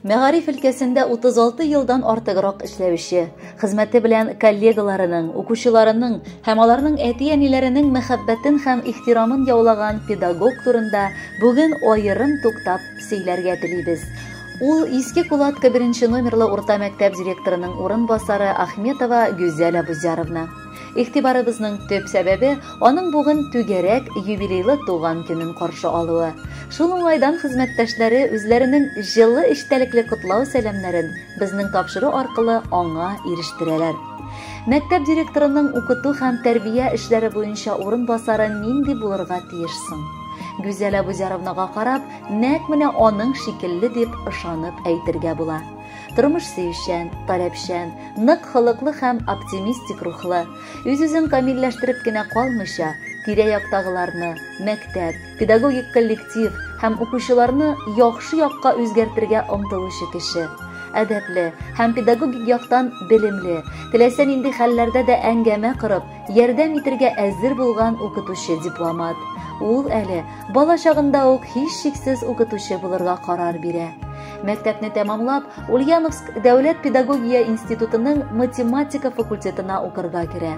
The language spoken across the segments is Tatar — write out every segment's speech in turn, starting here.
Мәгариф өлкәсендә 36 елдан артыграк эшләүче, хезмәте белән коллегаларының, укучыларының һәм аларның әти-әниләренең мәхәббәтен һәм ихтирамын яулаган педагог турында бүген аерым туктап сөйләргә телибез. Ул Иске Кулатка беренче номерлы урта мәктәп директорының урынбасары Ахметова Гүзәл Абузяровна. Игътибарыбызның төп сәбәбе аның бүген түгәрәк юбилейлы туган көнен каршы алуы. Шул уңайдан хезмәттәшләре үзләренең җылы эчтәлекле котлау сәламнәрен безнең тапшыру аркылы аңа ирештерәләр. Мәктәп директорының укыту һәм тәрбия эшләре буенча урынбасары нинди булырга тиеш соң? Гүзәл Абузяровнага карап, нәкъ менә аның шикелле дип ышанып әйтергә була. Тормыш сөючән, таләпчән, нык холыклы һәм оптимистик рухлы, үз-үзен камилләштереп кенә калмыйча, тирә-яктагыларны, мәктәп, педагогик коллектив һәм укучыларны яхшы якка үзгәртергә омтылучы кеше. Әдәпле һәм педагогик яктан белемле, теләсә нинди хәлләрдә дә әңгәмә корып, ярдәм итергә әзер булган укытучы-дипломат. Ул әле бала чагында ук һичшиксез укытучы булырга карар бирә. Мәктәпне тәмамлап, Ульяновск дәүләт педагогия институтының математика факультетына укырга керә.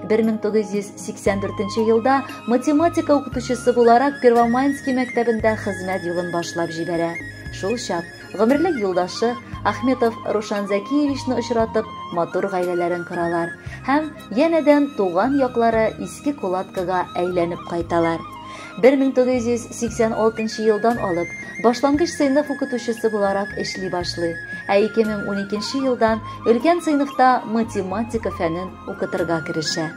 1984 елда математика укытучысы буларак Первомайский мәктәбендә хезмәт юлын башлап җибәрә. Шул чак Гомерлек юлдашы Ахметов Рушан Зәкиевичны очратып, матур гаиләләрен коралар һәм янәдән туган яклары Иске Кулаткага әйләнеп кайталар. 1986 елдан алып, башлангыч сыйныф укытучысы буларак эшли башлый, ә 2012 елдан өлкән сыйныфта математика фәнен укытырга керешә.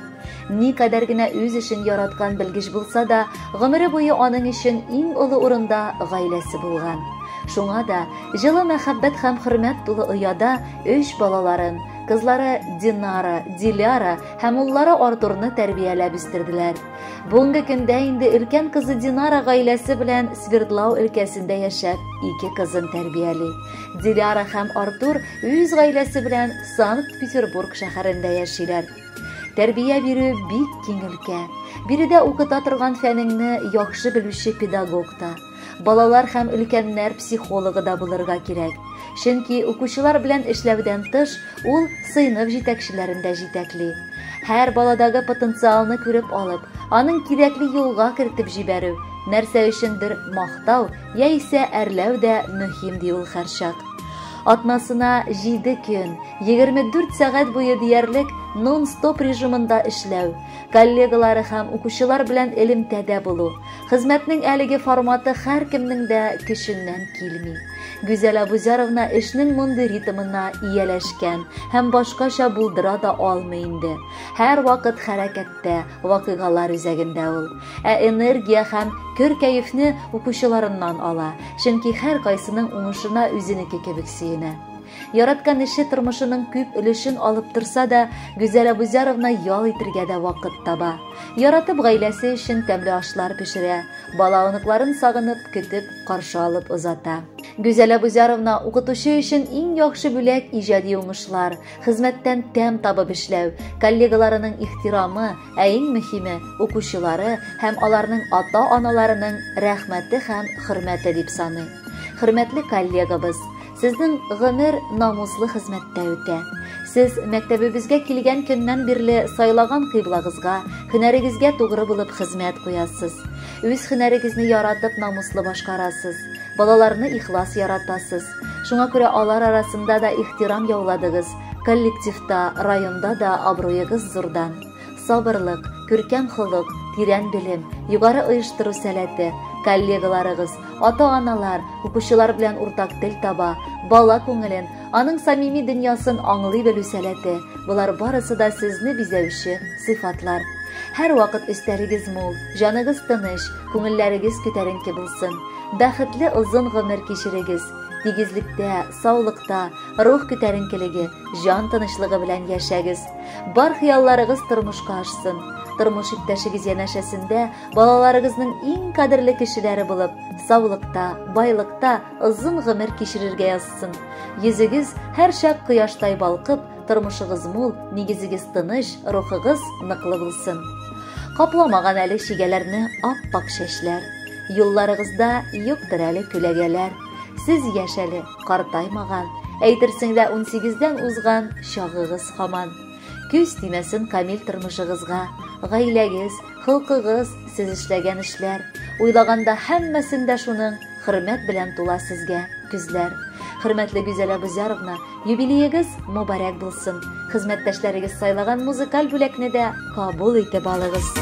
Никадәр генә үз эшен яраткан белгеч булса да, гомере буе аның өчен иң олы урында гаиләсе булган. Шуңа да җылы мәхәббәт һәм хөрмәт тулы ояда өч балаларын, кызлары Динара, Диляра һәм уллары Артурны тәрбияләп үстерделәр. Бүгенге көндә инде өлкән кызы Динара гаиләсе белән Свердлау өлкәсендә яшәп, ике кызын тәрбияли. Диляра һәм Артур үз гаиләсе белән Санкт-Петербург шәһәрендә яшиләр. Тәрбия бирү бик киң өлкә. Биредә укыта торган фәнеңне яхшы белүче педагог та, балалар һәм өлкәннәр психологы да булырга кирәк. Чөнки укучылар белән эшләүдән тыш, ул сыйныф җитәкчеләрен дә җитәкли. Һәр баладагы потенциалны күреп алып, аның кирәкле юлга кертеп җибәрү, нәрсә өчендер мактау яисә әрләү дә мөһим, ди ул һәрчак. Атнасына 7 көн, 24 сәгать буе диярлек нон-стоп режимында эшләү, коллегалары һәм укучылар белән элемтәдә булу. Хезмәтнең әлеге форматы һәркемнең дә көченнән килми. Гүзәл Абузяровна эшнең мондый ритмына ияләшкән һәм башкача булдыра да алмый инде. Һәрвакыт хәрәкәттә, вакыйгалар үзәгендә ул. Ә энергия һәм көр кәефне укучыларыннан ала, чөнки һәркайсының уңышына үзенеке кебек сөенә. Яраткан эше тормышының күп өлешен алып торса да, Гүзәл Абузяровна ял итергә дә вакыт таба. Яратып гаиләсе өчен тәмле ашлар пешерә, бала-оныкларын сагынып, көтеп, каршы алып озата. Гүзәл Абузяровна укытучы өчен иң яхшы бүләк иҗади уңышлар, хезмәттән тәм табып эшләү, коллегаларының ихтирамы, ә иң мөһиме, укучылары һәм аларның ата-аналарының рәхмәте һәм хөрмәте дип саный. Хөрмәтле коллегабыз, Сезнең гомер намуслы хезмәттә үтә. Сез мәктәбебезгә килгән көннән бирле сайлаган кыйблагызга, һөнәрегезгә тугры булып хезмәт куясыз. Үз һөнәрегезне яратып намуслы башкарасыз. Балаларны ихлас яратасыз. Шуңа күрә алар арасында да ихтирам яуладыгыз. Коллективта, районда да абруегыз зурдан. Сабырлык, күркәм холык, тирән белем, югары оештыру сәләте, коллегаларыгыз, ата-аналар, укучылар белән уртак тел таба, бала күңелен, аның самими дөньясын аңлый белү сәләте, болар барысы да сезне бизәүче сыйфатлар. Һәрвакыт өстәлегез мул, җаныгыз тыныч, күңелләрегез күтәренке булсын. Бәхетле озын гомер кичерегез. Тигезлектә, саулыкта, рух күтәренкелеге, җан тынычлыгы белән яшәгез. Бар хыялларыгыз тормышка ашсын. Тормыш иптәшегез янәшәсендә балаларыгызның иң кадерле кешеләре булып, саулыкта, байлыкта озын гомер кичерергә язсын. Йөзегез һәрчак кояштай балкып, тормышыгыз мул, нигезегез тыныч, рухыгыз ныклы булсын. Капламаган әле чигәләрне ап-ак чәчләр. Юлларыгызда юктыр әле күләгәләр. Сез яшь әле, картаймаган, әйтерсең лә 18-дән узган чагыгыз һаман. Күз тимәсен камил тормышыгызга, гаиләгез, холкыгыз, сез эшләгән эшләр. Уйлаганда һәммәсен дә шуның хөрмәт белән тула сезгә күзләр. Хөрмәтле Гүзәл Абузяровна, юбилеегыз мөбарәк булсын. Хезмәттәшләрегез сайлаган музыкаль бүләкне дә кабул итеп алыгыз.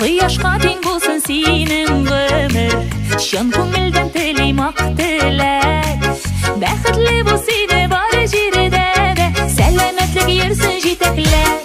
Кояшка тиң булсын синең гомер, чын күңелдән телим ак теләк. Бәхетле бул сине бар җирдә дә, сәламәтлек йөрсен җитәкләп.